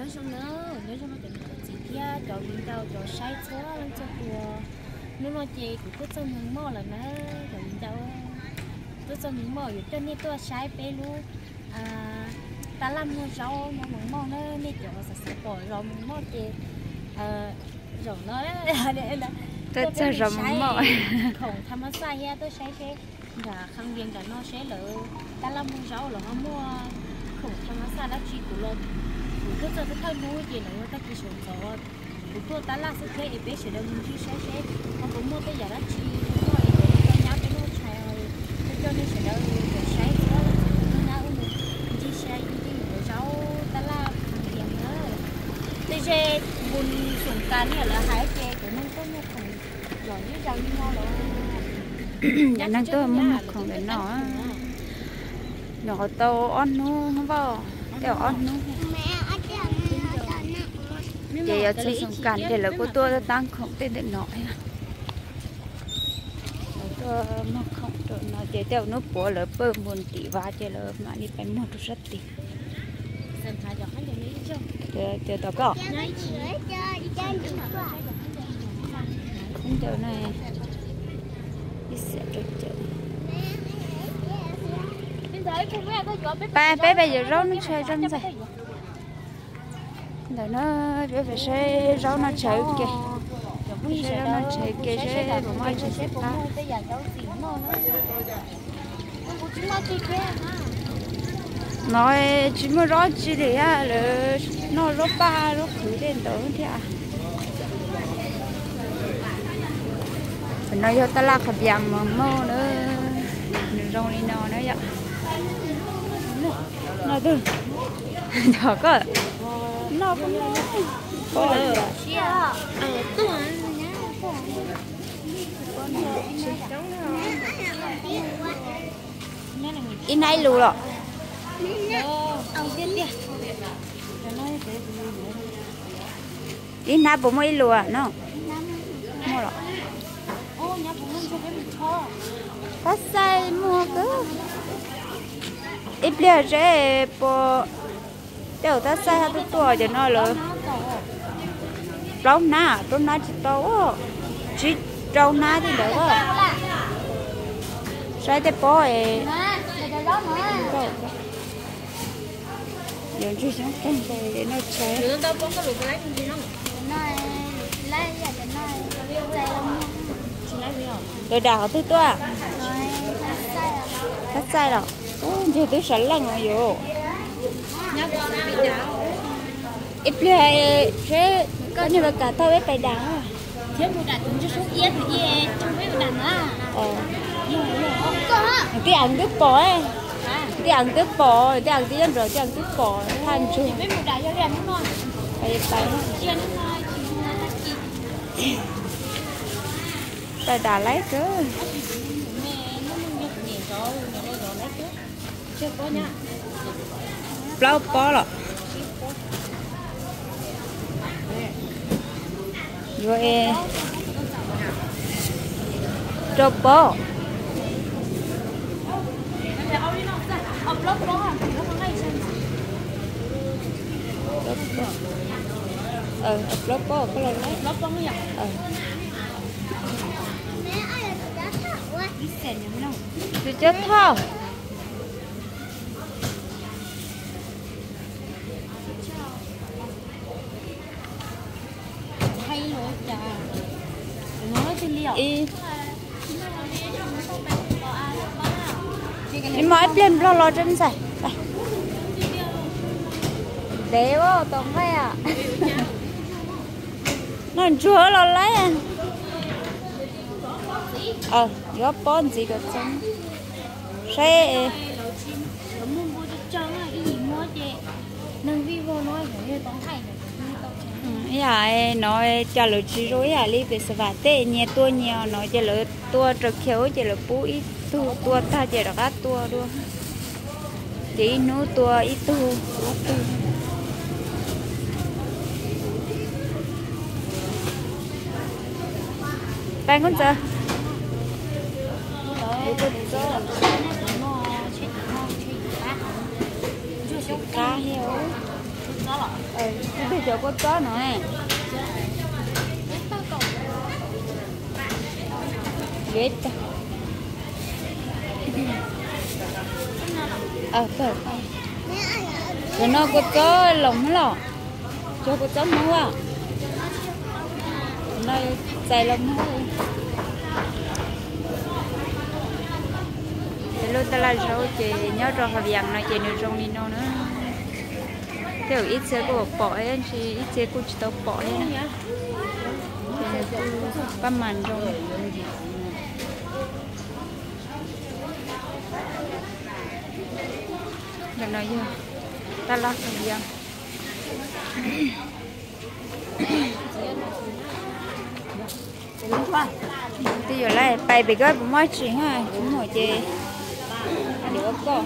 Nyob zoo na, nyob zoo no cov niam cov txiv thiab cov viv ncaus cov saib txhua leej txhua tus. Hnub no ces kuv tuaj txog Meeg Moj lawm na, cov viv ncaus. Tuaj txog Meeg Moj yuav coj nej tuaj saib peb lub tab laj muag zaub nyob Meeg Moj na, nej cov xav xav pom zos Meeg Moj ces zaum no tuaj txog zos Meeg Moj, khoom tha mas xaj thiab tuaj saib seb nram Kham Vias nram no seb lawv tab laj muag zaub los ho muaj khoom tha mas xaj dab tsi. Kuv los, kuv tuaj txog thawj thawj hnub ces lawv ua tag kis sawv ntxov, kuv tuaj tab laj xwb thiab es peb sawv daws mus ntsib saib seb ho puas muaj tej yam dab tsi noj es cov nyab peb noj tshais, coj nej sawv daws los saib txhua leej txhua tus, nyab wb mus ntsib saib ib ncig mus zaub tab laj Kham Vias na. Tej ze mus xoom kas li lawv hais ces cov neeg tuaj muag khoom zom zaws li no lawm. Cov neeg tuaj muag khoom ntawm no, nyuam qhuav tau ob hnub, tej zaum ob hnub. Ces yuav txog xoom kas ces lawv kuj tuaj tab khoom tej ntawm no. Lawv tuaj muag khoom rau no ces tej zaum hnub puav lawv pawj mus tim vaj ces lawv mam li pais muag rau sab tid. Ces tom koj ib xiam rau caum. Pab peb pais yuav zaub noj tshais rau ntxhais. Ntawm no peb pais saib zaub noj tshais ua ke, saib zaub noj tshais ua ke seb puas muaj tshais xwb pab. No tsis muaj zaub tsi li, lawv noj zaub paj zaub qhwv tej ntawd thiab. Tam no yog tab laj Kham Vias Meeg Moj na, nws zoo li no na yom. No twg, yog koj noj koj noj. Ib hnab ib lus los? Ib hnab puas muaj ib lus no? Muaj los? Tab xaij muaj kawg. Ib pliag seb puas, tej zaum tab xaij hab tuaj tuaj cov no lawm. Plaub hnab, plaub hnab tsis tau, tsib rau hnab tej ntawd. Saib tej pob es yuav ntseg xyoob qeeg noj tshais. Lawv dam qhov twg tuaj? Tab xaij los? Ub, ntsuag twb sawv leej no yom. Ib pliag seb koj niag Vaj Kam tau peb pais dam. Tij Eev twb pom, Tij Eev twb pom, Tij Eev twb nyob nraud, Tij Eev twb pom thaj ntsuag. Pais dam laib kawg. Plaub pob los? Yuav rau pob. Plaub pob, koj los laib. Tus cov thoj. Ib mos ib pliag nplog los tso ntxhais. Dev, tom nqaij. Noj ntsuag los laib. Yuav pob ntxiv kom txog saib. Ib yam no cas lawv tsis zoo ib yam li pem Xav Vam tej, nyias tua nyias no ces lawv tua raws khiav ces lawv pub ib tug tua tag ces rov qab tua dua. Ces ib hnub tua ib tug ob tug. Pab Nkauj Ntxawm. Qab thiab. Tus twg cov kua txob no? Cov no kua txob los Hmoob los, cov kua txob Hmoob a, no txais los Hmoob. Ces lub tab laj zaub ces nyob rau Hav Vias no ces nws zoo li no na. Tej zaum ib txhia kuj pom, ib txhia kuj tsis tau pom thiab na. Ces nws kuj pab mas zoo. Ntawm no yog tab laj Hav Vias. Twb yuav lawm, pais pem koj puas muaj tsis ha, tsis muaj ces yuav koj.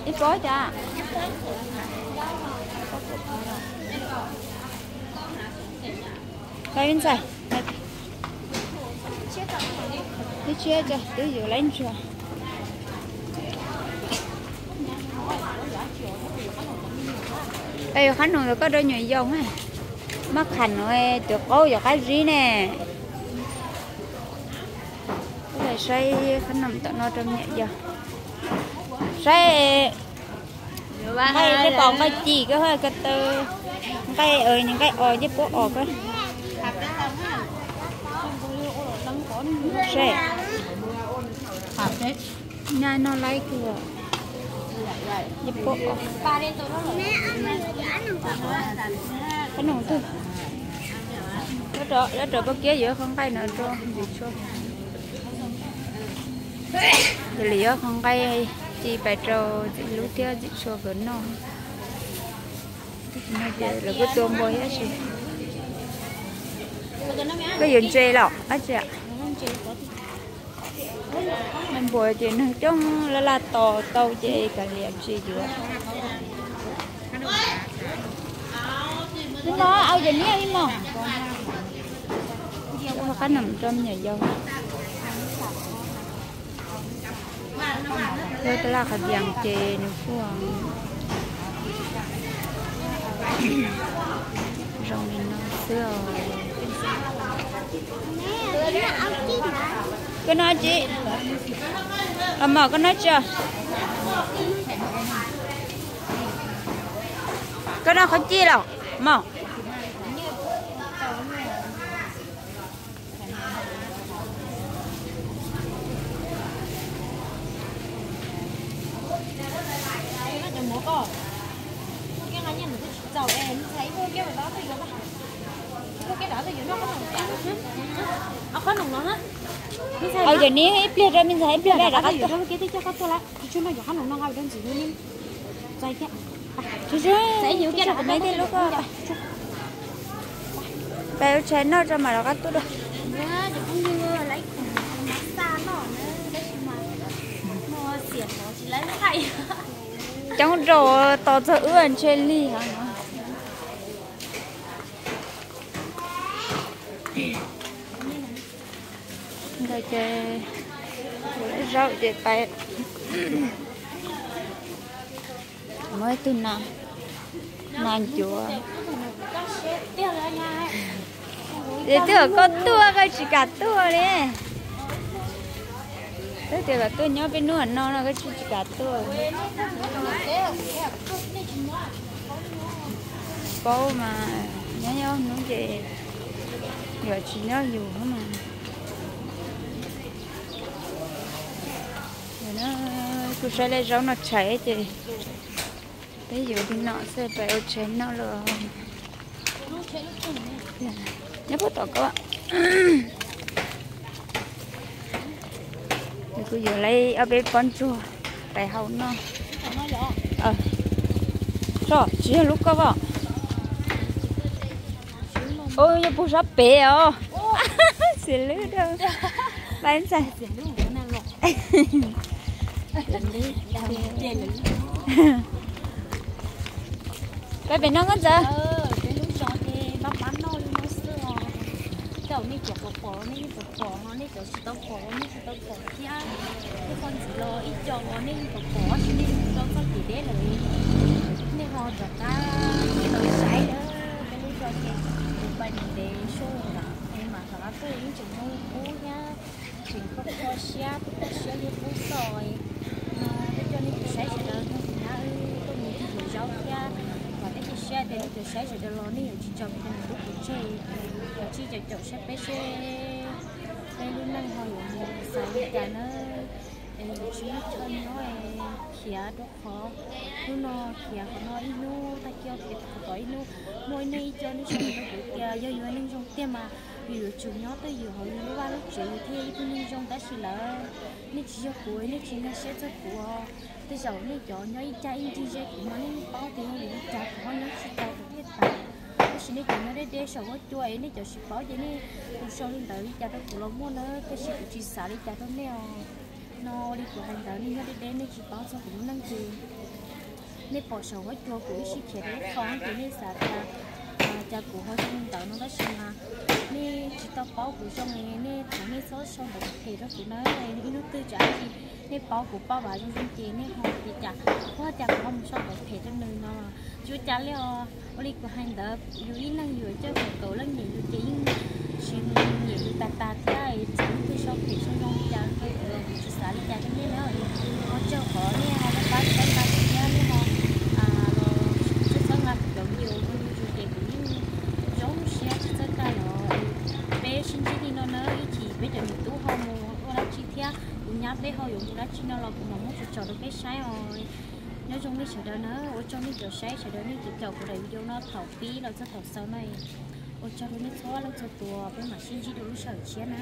Ib pob cas? Pab ib ntxhais, ib tshiab, twb yuav lawm ntsuag. Peb yuav qab noom rau koj rau nyuam yaus, maj qham no, tus qaub yuav qab zib ne. Saib qab noom tom no rau me nyuam yaus. Saib nqaij, tej pom nqaij ci koj, ko taw, nqaij, nqaij os, ncej puab os koj. Saib, nyaj no laib kawg, ncej puab os. Qab noom twg? Lawv rov pab kiab yuav qhov nqaij no rau ntxim tshuaj. Ces lawv yuav qhov nqaij ci pais rau ntxim hlub thiab ntxim tshuaj nkawd noj. Lawv kuj tua npua thiab sis. Koj yuav ntses los dab tsi? Npua ces nws coob, laj laj tos tau ces kav liam tsis yuav. Tus no au cov niab li mog. Qab noom rau me nyuam yaus. Lub tab laj qhov vias ces nws kuj zoo li no xwb os. Koj noj tsi? Los mog, koj noj tsi? Koj noj qhov ci los mog? Au, cov niab ib pliag rau me ntxhais ib pliag rov qab tuaj. Pais ua tshais noj tso mam rov qab tuaj dua. Coob rau tos txog wb ntshe lig heev no. Ntawd ces zaum ces pais muab ib tug nas, nas ncuav. Ces twb kom koj tuaj koj tsis kam tuaj li. Twb tias kom tuaj nyob peb hnub no no koj tsis, tsis kam tuaj. Paub mas nyob nyob hnub ces yuav tsis nyob yus mas. Kuv saib lawv zaub no tshais ces peb yuav li no xwb, peb ua tshais noj lawm. Nyob puag tom ko. Kuv yuav lawm ob peb pob ntsuag pais hau noj. Tsis yog lub koj os. Ub, yog puag sab pem os. Xiam lwb rau. Pais ntxhais. Pais pem no koj ntxawm. Thaum nej cov pom pom los nej yeej pom pom, ho nej cov tsis tau pom los nej tsis tau pom thiab. Tej qhov ntxiv los ib co los nej yeej pom pom, tab sis nej rau txoj kev deb lawm. Nej ho rov qab los saib na, peb lub zos ces kuv pais ntev ntev xyoo lawm es mam rov qab tuaj yeej tseem zoo li qub thiab, tseem kho kho siab, kho siab li qub xoj no. Peb coj nej cov saib sawv daws nrog kuv nyab wb tuaj mus ncig hauv zaub thiab, vam thiab cia siab tias nej cov saib sawv daws los nej yuav tsis tso kuv tus me tub pov tseg, yuav tsis caum caum saib peb seb peb lub neej ho yuav mus xaus li cas na. Es yuav tsis muaj chaw nyob, khiav rau qhov hnub no, khiav qhov no ib hnub, tag kis khiav qhov tod ib hnub. Muaj ib neeg ib co nej sau ntawv rau kuv tias yog yus neeg zoo tiag mas yus yuav tsum nyob twj ywm hauv yus lub vaj lub tsev yus thiaj yog ib tug neeg zoo, tab sis lawm nej tsis yog kuv, nej tsis nkag siab txog kuv. Tej zaum nej cov nyob ib cag ib ncig ze kuv mas nej yeej paub tias yog vim li cas kuv ho nyob tsis tau kuv thiaj tas. Tab sis nej cov nyob deb deb saum huab cua es nej cov tsis paub ces nej tus sau li ntawd li cas rau kuv los muaj na, tab sis kuv tsis xav li cas rau nej os. No ua li kuv hais ntawd, nej nyob deb deb nej tsis paub txog kuv lub neej ces nej pom saum huab cua kuv ib sij khiav rau ib qho ces nej xav tias cas kuv ho zoo li ntawd no, tab sis mas nej tsis tau paub kuv zoo, nej thov nej txhob sau ntawv phem rau kuv na. Ib hnub twg tsam ib ntsis nej paub kuv paj vam zoo zoo ces nej ho tias cas, ua cas kuv ho mus sau ntawv phem rau nws no, tsis ua cas li os. Ua li kuv hais ntawd, yus ib leeg yus coj kaum leej nyiam yus ces yeej tsis nyiam yus tas tas thiab. Txawm leej twg sau phem sau zoo li cas rau kuv los kuv tsis xav li cas rau nej na. Ua tsaug qhov nej ho pab pab txhawb nqa kuv thiab nej ho los txhawb nqa kuv cov video rau YouTube ces kuv yeej zoo siab tsis txawj tag los. Peb sib ntsib li no na, ib chim peb cov niam tub ho mus ua dab tsi thiab kuv nyab peb ho yuav mus dab tsi no los kuv mam muab tso tso rau peb saib os. Nyob zoo nej sawv daws na, ua tsaug nej cov saib sawv daws nej cov caum kuv daim video no thaum pib los txog thaum xaus no. Ua tsaug rau nej txhua leej txhua tus, peb mam sib ntsib dua lub sij hawm tshiab na.